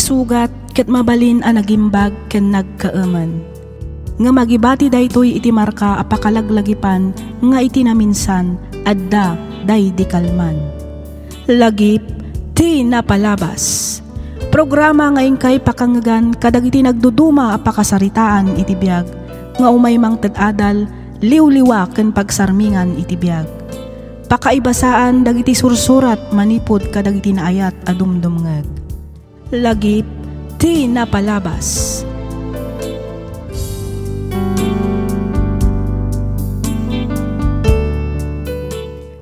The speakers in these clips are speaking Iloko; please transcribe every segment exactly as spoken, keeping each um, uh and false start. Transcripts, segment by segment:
sugat ket mabalin a nagimbag ken nagkaemen. Ngem agibati daytoy iti marka a pakalaglagipan nga iti naminsan, adda daydi kalman. Lagip ti napalabas. Programa nga inkay pakangegan kadagiti nagduduma a pakasaritaan iti biag nga umay mangted adal, liwliwa ken pagsarmingan iti biag. Pakaibasaan dagiti sursurat manipud kadagiti naayat a dumdumngeg. Lagip ti napalabas.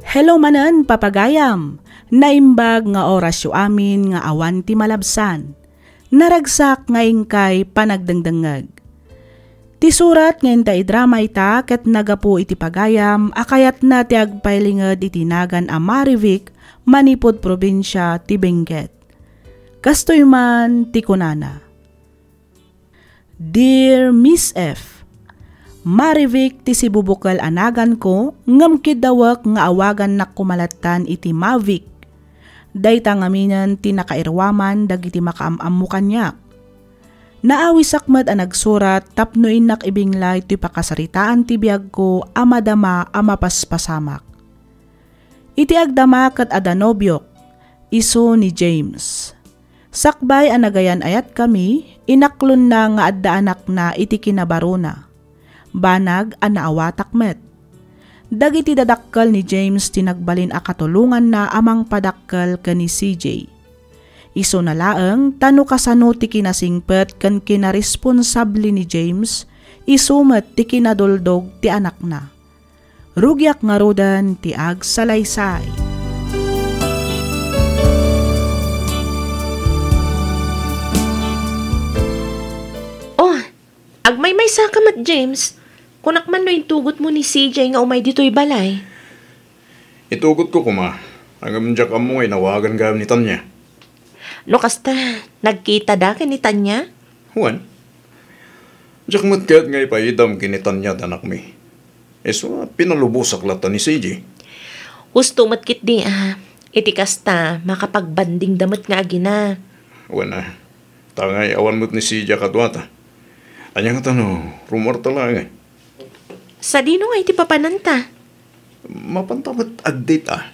Hello manen, papagayam! Naimbag nga orasyo amin nga awan ti malabsan. Naragsak nga inkay panagdengdengngeg. Ti surat nga inta idrama ita ket nagapu iti pagayam a kayatna ti agpailinged iti nagan a Marivic manipud probinsia ti Benguet. Kastoy man ti kunana, "Dear Miss F, Marivic ti sibubukel a naganko ngem kiddawek nga awagannak koma lattan iti Mavic. Dayta ngaminen ti nakairuaman dagiti makaam-ammo kaniak. Naawisak met a nagsurat tapno innak ibinglay toy pakasaritaan ti biagko a madama a mapaspasamak. Iti agdama ket adda nobiok, isu ni James. Sakbay a nagayan-ayatkami, inaklonna nga adda anakna iti kinabarona. Banag a naawatak met. Dagiti dadakkel ni James ti nagbalin a katulonganna a mangpadakkel ken ni C J. Isuna laeng ta no kasano ti kinasingpet ken kinaresponsable ni James, isu met ti kinaduldog ti anakna. Rugiak ngaruden ti agsalaysay." Oh, agmaymaysa ka met, James. Kunak man no intugot mo ni C J nga umay ditoy balay. Itugot ko koma, ngem diak ammo nga inawagan gayam ni Tanya. No kasta, nagkita da ken ni Tanya? Wen, diak met kayat nga ipaidam ken ni Tanya ti anakmi. Isu a pinalubosak latta ni C J. Husto met ketdi a, iti kasta, makapagbanding da met nga agina. Wen a, ta ngay awan met ni C J a kaduata. Ania ngata no, rumuarta laeng? Sadino nga iti papananta? Mapanta met agdate a.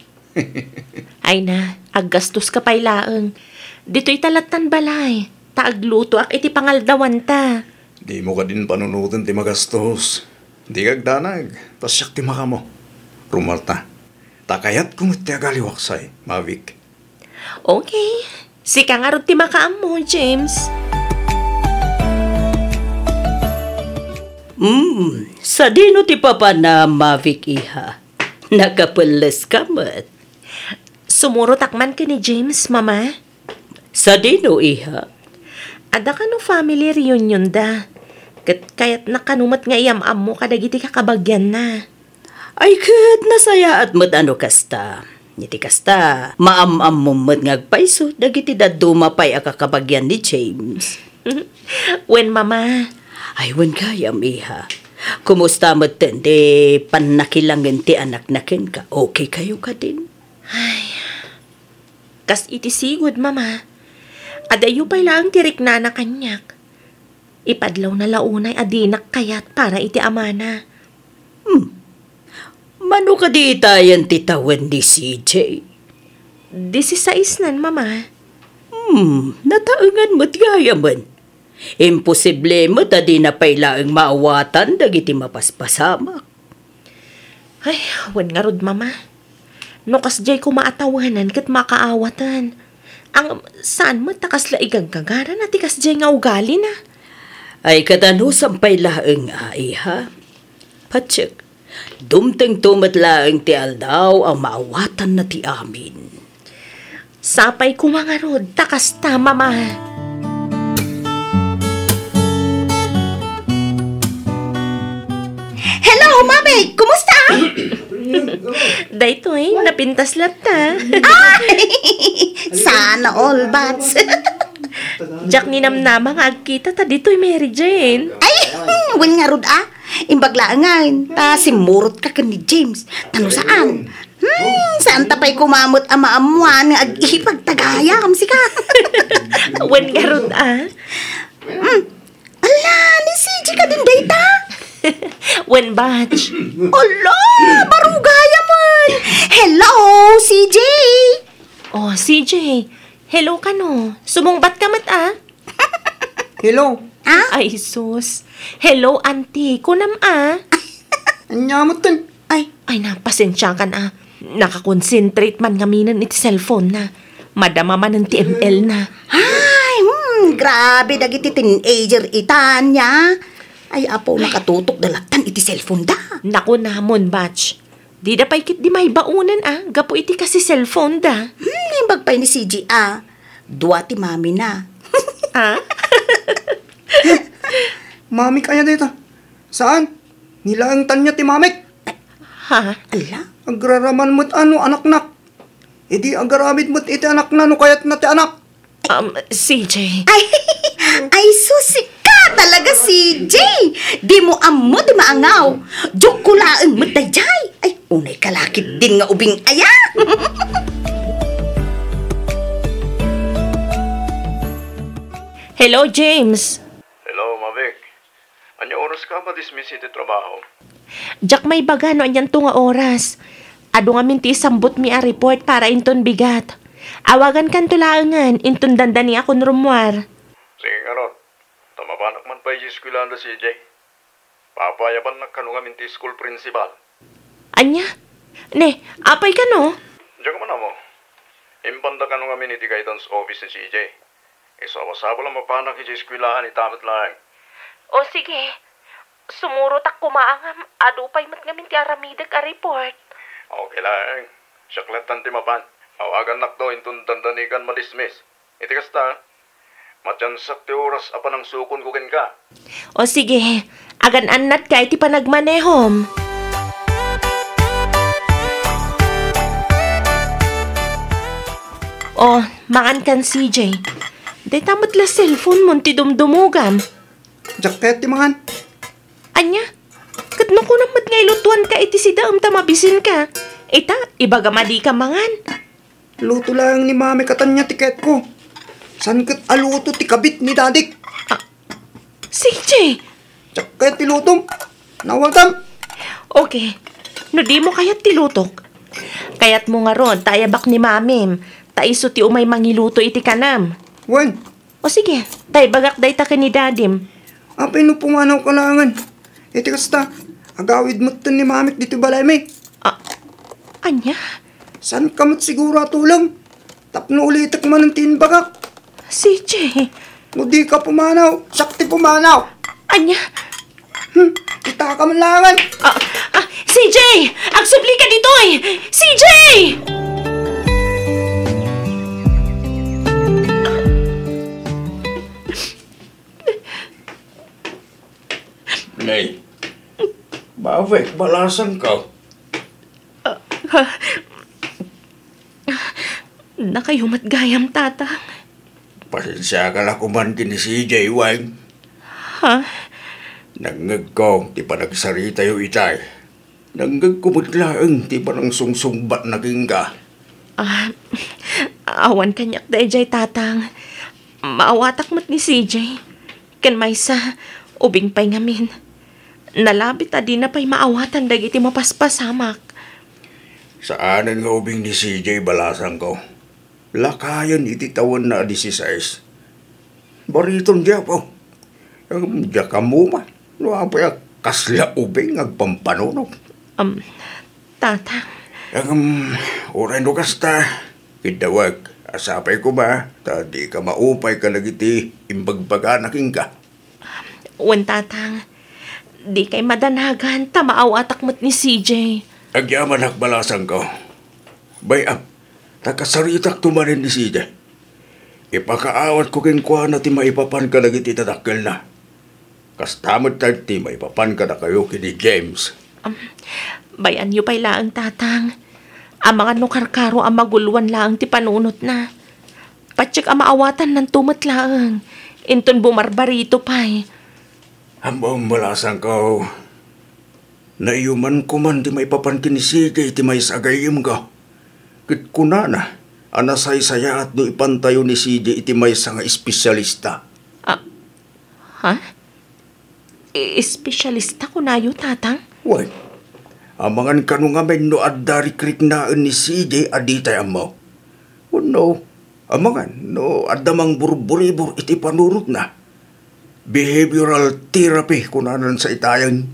Ay na, aggastos ka pay laeng. Ditoy ta lattan balay, ta aglutoak iti pangaldawanta. Dimo kadin panunoten ti magastos. Dika agdanag, ta siak ti makaammo. Rumuarta. Ta kayatko met ti agaliwak say, Mavic. Okay. Sika ngarud ti makaammo, James. Hmm, sadino ti papanam, Mavic, iha? Nakapelles ka met. Sumurotak man ken ni James, Mama. Sadino, iha? Adda kano family reunion da. Ket kayatna kano met nga iyam-ammo kadagiti kakabagianna. Ay ket nasayaat met a no kasta. Iti kasta, maam-ammom met nga agpayso dagiti dadduma pay a kakabagian ni James. Wen, Mama. Ay, wen gayam, iha. Kumusta metten ti pannakilangen ti anakna kenka? Okay kayo kadin? Ay, kas iti sigud, Mama. Adayo pay laeng ti riknana kaniak. Ipadlawna la unay a dinak kayat para iti amana. Hmm. Mano kadi itayen ti tawen ni C J? Disisaisnan, Mama. Hmm, nataengan met gayamen. Imposible met a dina pay laeng maawatan dagiti mapaspasamak. Ay, wen ngarud, Mama. No kasdiay koma a tawenan ket makaawatan. Ang saan met ta kasla igaggagarana ti kasdiay nga ugalina. Ay, ket anusan pay laeng a, iha? Patiek, dumtengto met laeng ti aldaw a maawatanna ti amin. Sapay koma ngarud ta kasta, Mama. Hello, Mami! Kumusta? Daytoy, napintas latta. Ay! Sana all, Bats. Diak ninamnama nga agkita ta ditoy, Mary Jane. Ay, wen ngarud a. Imbag laengen, ta simmurot ka ken ni James. Ta no saan, Hmm, saan ta pay koma met a maammuan nga ag-ipagtagayam, sika? Wen ngarud, ah. Hmm. Ala, ni C J kadin dayta? Wen, batch. Ala, barugayam man. Hello, C J. Oh, C J. Hello kano. Sumungbat ka met, ah. Hello. Ah? Ay, sus. Hello, auntie. Kunam, ah. Ania met ten? Ay. Ay, napasensiakan, ah. Nakakonsentrate man ngaminen iti cellphone na. Madama manen ti M L na. Ay, hmm, grabe dagiti teenager ita, ania. Ay, apo, nakatutok da lattan iti cellphone da. Naku namon, batch. Dida pay ketdi maibaonan, ah, gapu iti kasi cellphone da. Hmm, naimbag pay ni C J, ah. Dua ti mami na. Ah? Mamik aya dayta? Saan? Ni laeng tan nia ti mamik. Ha? Ala? Agraraman met a no anaknak. Idi agaramid met iti anakna no kayatna ti anak. Um, C J. Ay, ay, sus, sika talaga, C J. Dimo ammo ti maangaw. Joke ko laeng met daydiay. Ay, unay ka la ketdin nga ubing aya. Hello, James. Hello, Mavik. Ania oras ka madismiss iti trabaho? Diak maibaga no anianto nga oras. Adu ngamin ti isambutmi a report para inton bigat. Awagankanto laengen inton dandani a kunrumuar. Sige ngarud. Ta mapanak man pay iti eskuelaan da C J. Papayabannak kano ngamin ti school principal. Ania? Ne, apay kano? Diak man ammo. Impanda kano ngamin iti guidance office ni C J. Isu a masapul a mapanak iti eskuelaan ita met laeng. O sige, sumurotak koma ngem adu pay met ngamin ti aramidek a report. Okay laeng. Siak lattan ti mapan. Awagannakto inton dandani kan madismiss. Iti kasta, matiansak ti oras a panangsukonko kenka. O sige, agan-annatka iti panagmanehom. O, mangan kan C J. Dayta met la cellphone mon ti dumdumogam. Diak kayat ti mangan. Ania? Ket no kunam met nga ilutuanka iti sidaem ta mabisinka, ita, ibagam a dika mangan. Luto laeng ni Mami ket ania ti kayatko. Saan ket a luto ti kabit ni Dadik? Ah, C J! Diak kayat ti lutom. Nawatam. Okay. No dimo kayat ti lutok, kayatmo ngarud ta ayabak ni Mamim, ta isu ti umay mangiluto iti kanam. Wen. O sige, ta ibagak dayta ken ni Dadim. Apay no pumanawka laengen? Iti kasta, agawid metten ni Mamik ditoy balaymi. Ah, ania? Saanka met siguro a tulong? Tapno ulitek manen ti imbagak. C J. No dika pumanaw, siak ti pumanaw. Ania? Hmm, kitaka man laengen. Ah, ah, C J! Agsublika ditoy! C J! Nay, bakit balasangko? Ah, ha? Nakayo met gayam, Tatang. Pasensiaka la koman ken ni C J, Weng. Ha? Nangngegko ti panagsaritayo itay. Nangngegko met laeng ti panangsungsungbatna kenka. Ah, awan kaniak daydiay, Tatang. Maawatak met ni C J. Ken maysa, ubing pay ngamin. Nalabit a dina pay maawatan dagiti mapaspasamak. Saanen nga ubing ni C J, balasangko. Lakayen iti tawenna a disisais. Bariton, Apo. Ngem diak ammo man no apay a kasla ubing nga agpampanunot. Am, Tatang. Ngem, uray no kasta, kiddawek a sapay koma ta dika maupay kadagiti imbagbagana kenka. Wen, Tatang. Dikay madanagan ta maawatak met ni C J. Agyamanak, balasangko. Bay-am, ta kasaritakto manen ni C J. Ipakaawatko kenkuana ti maipapan kadagiti dadakkelna. Kasta met ti maipapan kadakayo ken ni James. Am, bay-anyo pay laeng, Tatang. Amangan no karkaro a maguloan laeng ti panunotna. Patiek a maawatannanto met laeng. Inton bumarbarito pay. Ammom, balasangko. Naiyumanko man ti maipapan ken ni C J iti maysa a gayyemko. Ket kunana a nasaysayaat no ipantayo ni C J iti maysa nga espesialista. Ah, ha? I-, espesialista kunayo, Tatang? Wen, amangan kano ngamin no adda rikriknaen ni C J a ditay ammo. Wenno, amangan no adda mangburburibor iti panunotna. Behavioral therapy, kunanan sa itayen.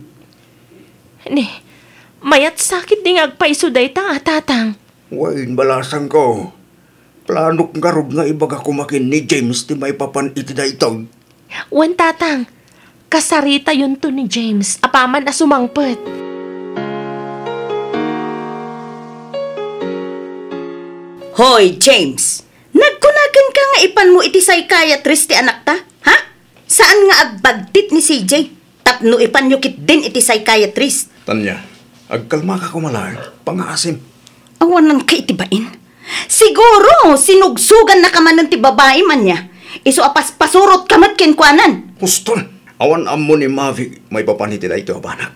Ni, mayat sakit di nga agpaiso dayta, a, Tatang. Wen, balasangko. Planok ngarud nga ibaga koma ken ni James ti maipapan iti daytoy. Wen, Tatang. Kasaritayonto ni James apaman a sumangpet. Hoy, James! Nagkuna kenka nga ipanmo iti psychiatrist ti anakta, ha? Saan nga agbagtit ni C J tapno ipanyo ketdin iti psychiatrist? Tanya, agkalmaka koma laeng, pangaasim. Awananka iti bain. Siguro, sinugsogannaka manen ti babai, ania. Isu a paspasurot ka met kenkuanan. Huston, awan ammo ni Mavic maipapan iti daytoy a banag.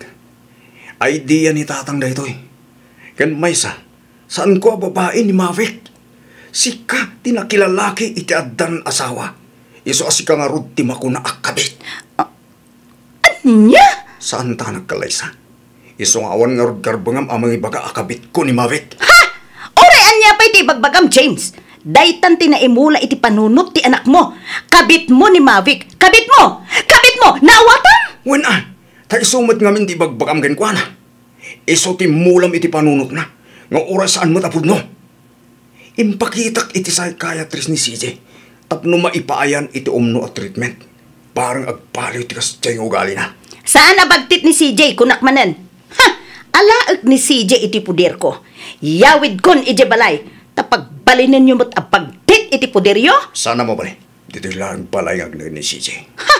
Idea ni Tatang daytoy. Ken maysa, saanko a babai ni Mavic. Sika ti nakilalaki iti addan asawa. Isu a sika ngarud ti makuna a kabit. Ah, ania? Saanta a nagkalaysa. Isu nga awan ngarud karbengam a mangibaga a kabitko ni Mavic. Ha? Uray ania pay ti ibagbagam, James? Daytan ti naimula iti panunot ti anakmo. Kabitmo ni Mavic. Kabitmo! Kabitmo! Naawatam? Wen a, ta isu met ngamin ti ibagbagam kenkuana. Isu ti immulam iti panunotna, nga uray saan met a pudno. Impakitak iti psychiatrist ni C J tapno maipaayan iti umno a treatment. Bareng agpaliw ti kasdiay nga ugalina. Saan a bagtit ni C J, kunak manen. Ha! Alaek ni C J iti poderko. Yawidkon idiay balay, ta pagbalinenyo met a bagtit iti poderyo? Saan a mabalin. Ditoy laeng balay nga agnaed ni C J. Ha!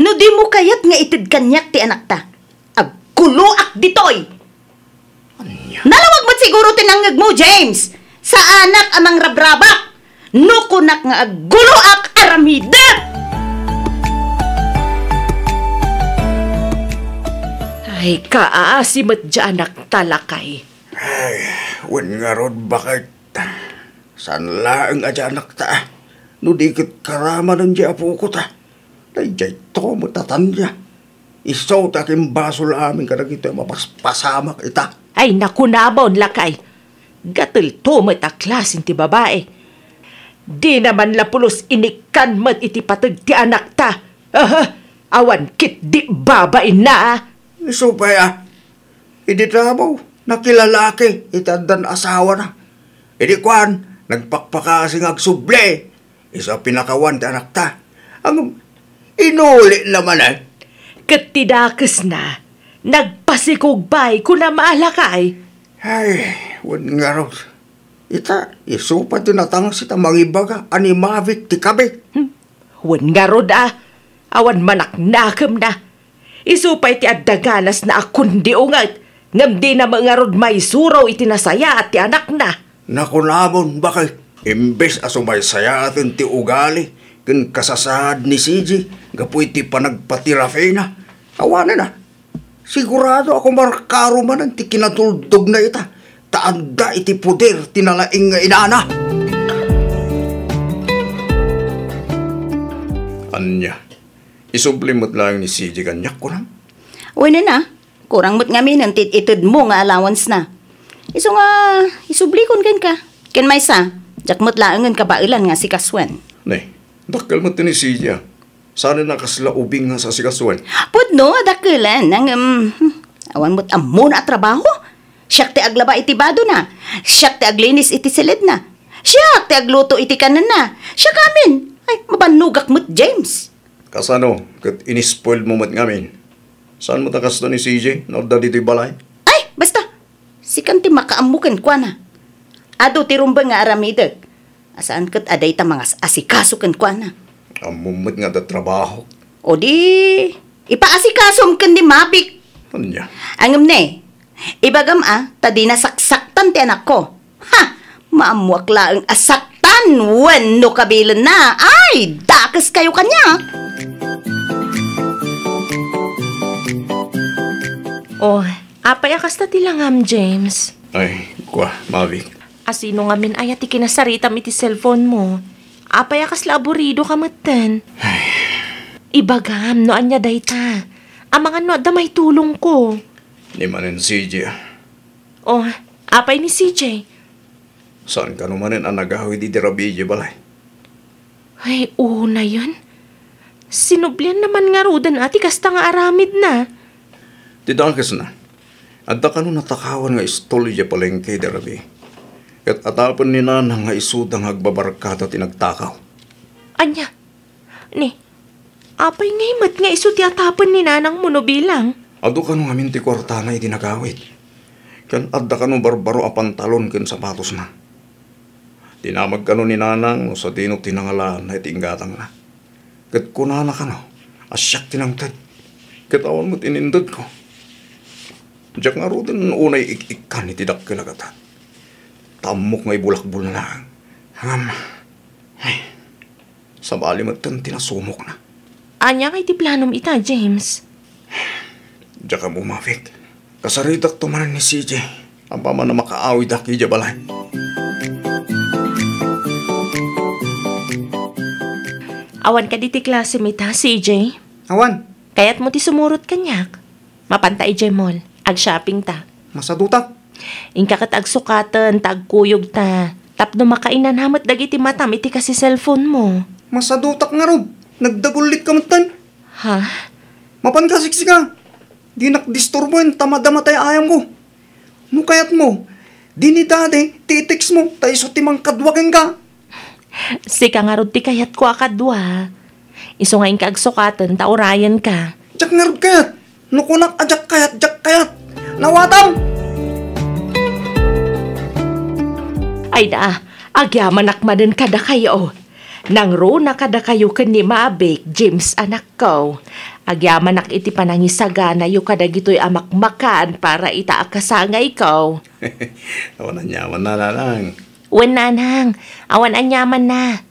No dimo kayat nga ited kaniak ti anakta, agguloak ditoy! Ania? Nalawag met siguro ti nangngegmo, James! Saanak a mangrabrabak! No kunak nga agguloak, aramidek! Ay, kaasi met diay anakta, lakay. Ay, wen ngarud, baket. Saan laeng a diay anakta, a. No di ket karamanen diay apoko ta. Daydiay to met a Tanya. Isu ti akimbasol amin kadagitoy a mapaspasamak ita. Ay, nakunamon, lakay. Gatel to met a klasen ti babai. Dina man la pulos inikkan met iti pateg ti anakta. Aha, awan ketdi babainna, a. Isu pay, a. Idi trabaho, nakilalaki iti addan asawana. Idi kuan, nagpakpakasi nga agsubli. Isu a pinakawan ti anakta. Ngem, inulina manen. Ket ti dakesna, nagpasikog pay, kunam a, lakay. Ay, wen ngarud. Ita, isu pay ti natangsit a mangibaga a ni Mavic ti kabit. Hmm. Wen ngarud, a. Awan manaknakemna. Isu pay ti adda ganasna a kundi unget, ngem dina met ngarud maisuro iti nasayaat ti anakna. Nakunamon, baket, imbes a sumaysayaaten ti ugali ken kasasaad ni C J gapu iti panagpaterapina, awanen a. Sigurado a kumarkaro manen ti kinatuldogna ita, ta adda iti poder ti nalaing nga inana. Ania? Isubli met laeng ni C J kaniak, kunam? Wen a, kurang met ngamin ti itedmo nga allowance na. Isu nga, isublikon kenka. Ken maysa, diak met laengen kabaelan nga asikasuen. Ne, dakkel met ni C J, a. Saan a kasla ubing nga asikasuen? Pudno, dakkelen, ngem, hmm, awan met ammona a trabaho. Siak ti aglaba iti badona. Siak ti aglinis iti silidna. Siak ti agluto iti kanenna. Siak amin. Ay, mabannogak met, James. Kasano ket inispoil mo met ngamin? Saan met a kasta ni C J no adda ditoy balay? Ay, basta! Sikan ti makaammo kenkuana. Adu ti rumbeng nga aramidek. A saan ket a dayta mangas-asikaso kenkuana. Ammom met nga adda trabaho. O di, ipaasikasom ken ni Mavic. Ania? Ngem ne, ibagam a, ta dina saksaktan ti anakko. Ha! Maammoak laeng a saktan wenno kabilenna. Ay, dakeskayo kaniak! O, Apay a kasta ti langam, James? Ay, kua, Mavic. Asino ngamin aya ti kinasaritam iti cellphone mo? Apay a kasla aburido ka metten? Ay. Ibagam no ania dayta. Amangan no adda maitulongko. Ni manen C J, ah. Oh, apay ni C J? Saan kano manen a nagawid idi rabii idiay balay? Ay, unayen. Sinublianna man ngaruden a ti kasta nga aramidna. Ti dakesna, adda kano natakawan nga istorya idiay palengke idi rabii. Ket atapen ni Nanang nga isuda nga agbabarkada ti nagtakaw. Ania? Ni, apay ngay met nga isu ti atapen ni Nanang mo no bilang? Adu kano ngamin ti kuartana idi nagawid. Ken adda kano barbaro a pantalon ken sapatosna. Dinamag kano ni Nanang no sadino ti nangalaanna iti inggatangna. Ket kunana kano a siak ti nangted. Ket awan met inintedko. Diak ngaruden unay ik-ikkan iti dakkel a gatad. Ta ammok nga ibulakbolna laeng. Ngem, ay, sabali metten ti nasumokna. Ania ngay ti planom ita, James? Diak ammo, Mavic. Kasaritakto manen ni C J. Apaman a makaawidak idiay balay. Awan kadi ti klasem ita, C J? Awan. Kayatmo ti sumurot kaniak? Mapanta idiay mall. Ag-shopping ta. Masadutak. Inka ket agsukaten ta agkuyogta. Tapno makainana met dagiti matam iti kasi cellphone mo. Masadutak ngarud. Nagdagullitka metten. Ha? Mapanka siksika. Dinak disturboen ta madama tay ayamko. No kayatmo, di ni Daddy ti i-text mo, ta isu ti mangkadua kenka. Sika ngarud ti kayatko a kadua. Isu nga inka agsukaten ta urayenka. Diak ngarud kayat. No kunak a diak kayat, diak kayat. Nawatam! Ay da, agyamanak manen kadakayo. Nangruna kadakayo ken ni Mavic, James, anakko. Agyamanak iti panangisaganayo kadagitoy a makmakan para ita a kasangayko. Awan aniamanna, Nanang. Wen, Nanang, awan aniamanna.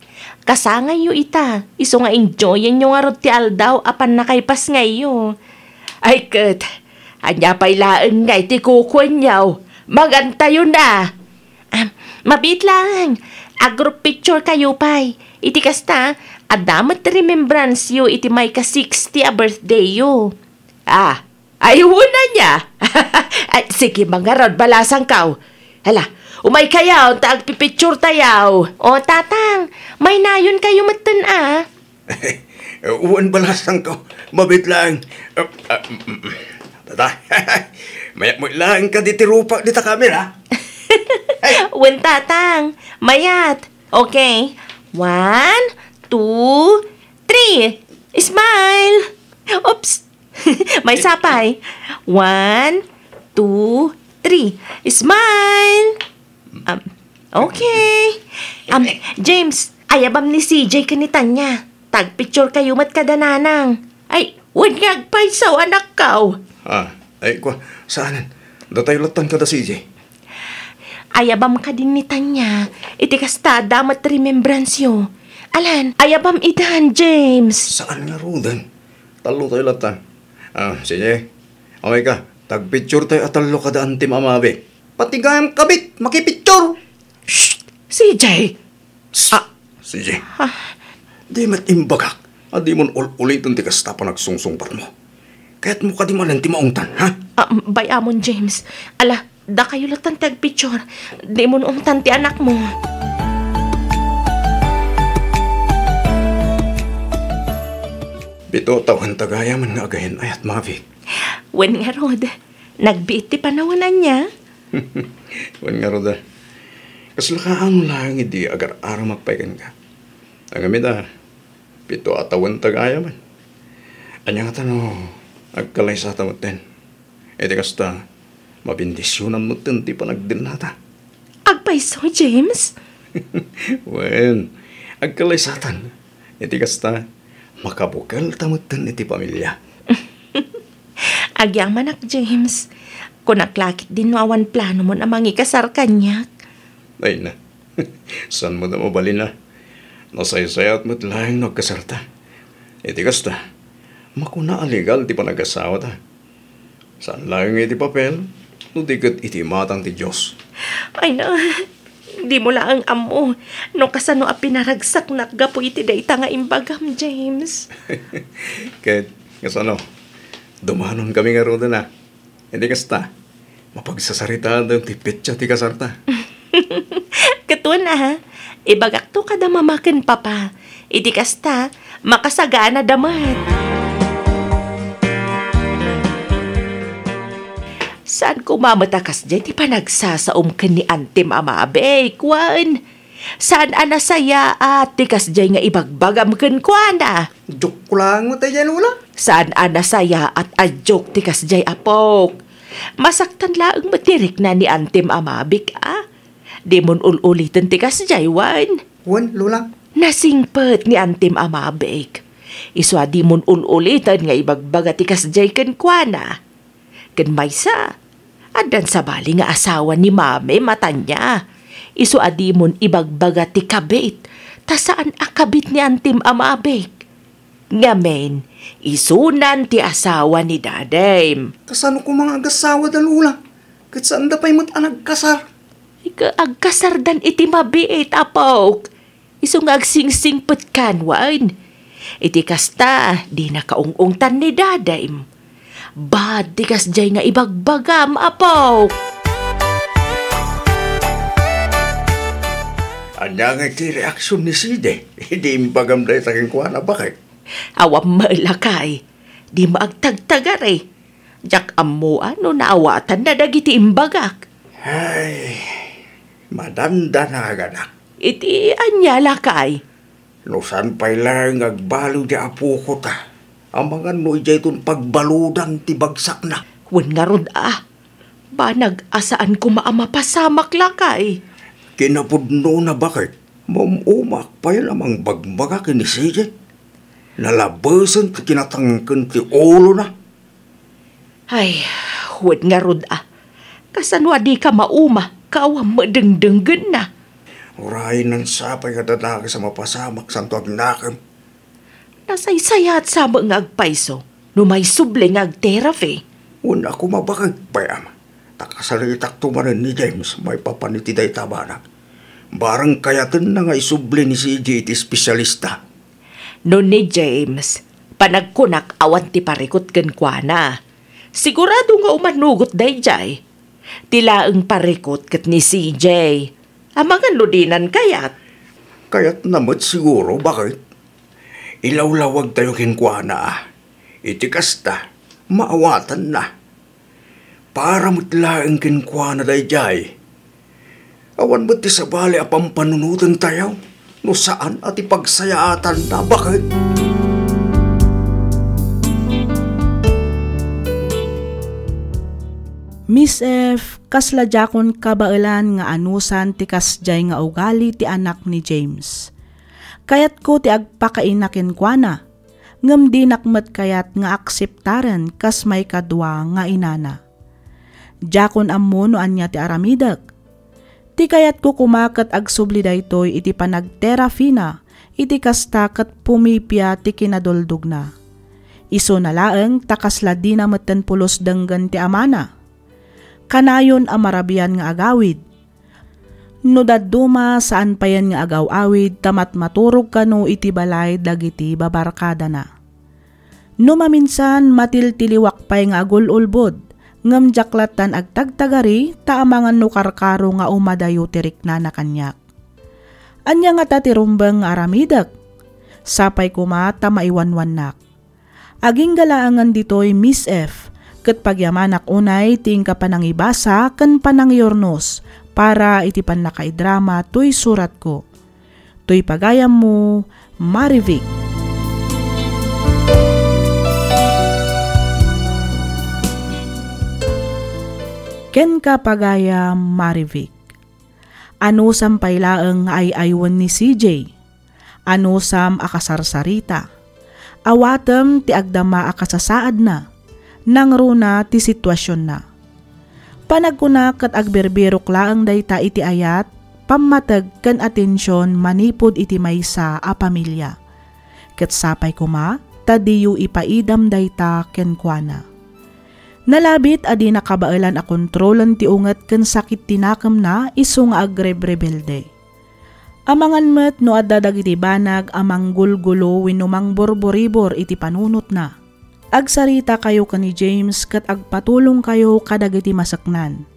Kasangayyo ita, isu nga enjoyenyo ngarud ti aldaw a pannakaipasngayyo. Ay ket, ania pay laeng ngay ti kukuenyo? Magantayo na! Ah, mabiit laeng. A-group picture kayo pay. Iti kasta, adda met remembrance yo iti maika sixty a birthday yo. Ah, ay, una niya. Ay, sige, mangarod, balasangkaw. Hala, umay kayo, ta agpipicture tayo. O, Tatang, maynayon kayo metten, ah. Wen, balasangko. Mabit lang. Ah, ah, mm, mm. Tata, mayat mo lang ka di ti rupak di ta kamera. Wen, Tatang. Mayat. Okay. One, two, three. Smile. Oops. Maysa pay. One, two, three. Smile. Um, okay. Um, James, ayabam ni C J ken ni Tanya. Tag-picture kayo met kada nanang. Ay, wen nga agpayso, anakko. Ah, ay, kwa, saanen? Datayo lattan kada C J. Ayabam kadin ni Tanya, iti kasta, adda met remembrance yo. Alan, ayabam idan, James. Saan ngaruden? Tallo tayo lattan. Ah, C J, okay ka, tagpicture tayo a tallo kada antim a mabi. Pati gayam kabit, makipicture. Shh! C J! Ah. C J, ah, di met imbagak a dimon ul-uliten ti kasta panagsungsungpatmo. Kayatmo kadi manen ti maungtan, ha? Ah, bay-amon, James. Ala, dakayo lattan ti agpicture. Dimon ungtan ti anakmo. Pito a tawen ta gayamen nga agayan-ayat, Mavic. Wen ngarud, nagbiit ti panawen ania? Wen ngarud, a. Kasla kaano laeng idi agar-aramak pay kenka. Ngem ita, pito a tawen ta gayamen. Ania ngata no agkalaysata metten? Iti kasta, mabendisionan metten ti panagdennata. Agpayso, James? Wen, agkalaysatan. Iti kasta, makabukelta metten iti pamilia. Agyamanak, James. Kunak la ketdin no awan planomon a mangikasar kaniak. Ay na. Saan met a mabalin a? Nasaysayat met laeng no agkasarta. Iti kasta, makuna a legal ti panagasawata. Saan laeng iti papel, no di ket iti imatang ti Dios. Ay na, dimo laeng ammo no kasano a pinaragsaknak gapu iti dayta nga imbagam, James. Ket, kasano? Dumanonkami ngaruden a. Iti kasta, mapagsasaritaaten ti petsa ti kasarta. Ket wen a, ibagakto kada mama ken papa. Iti kasta, makasagana da met. Saan koma met a kasdiay ti panagsasaom ken ni Antim a Mabik, wen? Saan a nasayaat ti kasdiay nga ibagbagam kenkuana? Joke ko laeng met daydiay, Lola. Saan a nasayaat a joke ti kasdiay, apok? Masaktan laeng met ti rikna ni Antim a Mabik, a? Dimon ul-uliten ti kasdiay, wen? Wen, Lola. Nasingpet ni Antim a Mabik. Isu a dimon ul-uliten nga ibagbaga ti kasdiay kenkuana. Ken maysa, addan sabali nga asawa ni Mami matanya. Isu a dimon ibagbaga ti kabit, ta saan a kabit ni Antim a Mabik. Ngamin, isunan ti asawa ni Dadim. Kasano koma nga agasawada, Lola? Ket saanda pay met a nagkasar. Ika, agkasardan iti mabiit, apok. Isu nga agsingsingpetkan, wen. Iti kasta, dina kaung-ungtan ni Dadim. Bad ti kasdiay nga ibagbagam, apok. Ania nga iti reaksion ni C J idi imbagam dayta kenkuana, baket? Awan met, lakay. Dimo agtagtagari. Diak ammo a no naawatanna dagiti imbagak. Ay, madandanaganak. Iti ania, lakay? No saan pay laeng nga agbaliw ti apoko ta, amangan no idiayton pagbaludan ti bagsakna. Wen ngarud a, banag a saan koma a mapasamak, lakay. Kinapudnona, baket, maum-umaak payen a mangbagbaga ken ni C J. Nalabesen ti kinatangken ti ulona. Ay, wen ngarud a. Kasano a dika mauma, ka awan met dengdenggenna? Uray, saan pay nga dadakes a mapasamak, saanto agnakem. Nasaysayaat sa met nga agpayso no maisubli nga agterapi. Wen a koma, baket, bay-am. Ta kasaritakto manen ni James maipapan iti dayta a banag. Barang kayatenna nga isubli ni C J iti espesialista. No ni James, panagkunak awan ti parikut kenkuana. Sigurado nga umanugot daydiay. Ti laeng parikut ket ni C J. Amangan no dinan kayat. Kayatna met siguro, baket? Ilawlawagtayo kenkuana a. Iti kasta, maawatanna. Para met laeng kenkuana daydiay. Awan met ti sabali a pampanunotentayo no saan a ti pagsayaatanna, baket? Miss F, kasla diakon kabaelan nga anusan ti kasdiay nga ugali ti anak ni James. Kayatko ti agpakaina kenkuana, ngem dinak met kayat nga akseptaren kas maikadua nga inana. Diakon ammo no ania ti aramidek. Ti kayatko koma ket agsubli daytoy iti panagterapina, iti kasta ket pumipia ti kinaduldogna. Isuna laeng ta kasla dina metten pulos denggen ti amana. Kanayon a marabian nga agawid. No dadduma, saan payen nga agaw-awid ta matmaturog kano iti balay dagiti babarkadana. No maminsan, matiltiliwak pay nga agul-ulbod, ngem diak lattan agtagtagari ta amangan no karkaro nga umadayo ti riknana kaniak. Ania ngata ti rumbeng nga aramidek? Sapay koma ta maiwanwannak. Agingga laengen ditoy, Miss F, ket pagyamanak unay ti inka panangibasa ken panangiyurnos para iti pannakaidrama toy suratko. Toy pagayammo, Marivic. Kenka, pagayam Marivic. Anusam pay laeng nga ay-aywen ni C J. Anusam a kasarsarita. Awatem ti agdama a kasasaadna. Nangruna ti situasionna. Panagkunak ket agbirbirok laeng dayta iti ayat, pammateg ken atension manipud iti maysa a pamilia. Ket sapay koma ta diyo ipaidam dayta kenkuana. Nalabit a dina kabaelan a kontrolen ti unget ken sakit ti nakemna isu nga agrebrebelde. Amangan met no adda dagiti banag a manggulgulo wenno mangborboribor iti panunotna. Agsarita kayo ken ni James ket agpatulong kayo kadagiti maseknan.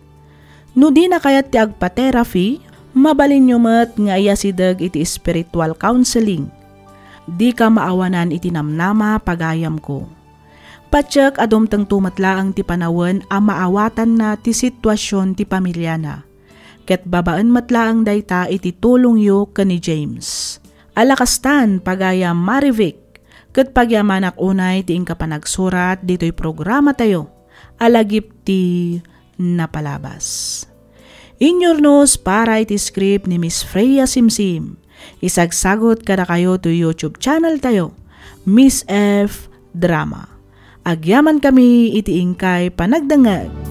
No dina kayat ti agpa-therapy, mabalinyo met nga iyasideg iti spiritual counseling. Dika maawanan iti namnama, pagayamko. Patiek a dumtengto met laeng ti panawen a maawatanna ti situasion ti pamiliana. Ket babaen met laeng dayta iti tulongyo ken ni James. Ala kastan, pagayam Marivic, ket pagyamanak unay ti inka panagsurat ditoy programatayo a lagip ti napalabas. Inyurnos para iti script ni Miss Freya Simsim. Isagsagot kadakayo to YouTube channel tayo, Miss F Drama. Agyaman kami iti inkay panagdengngeg.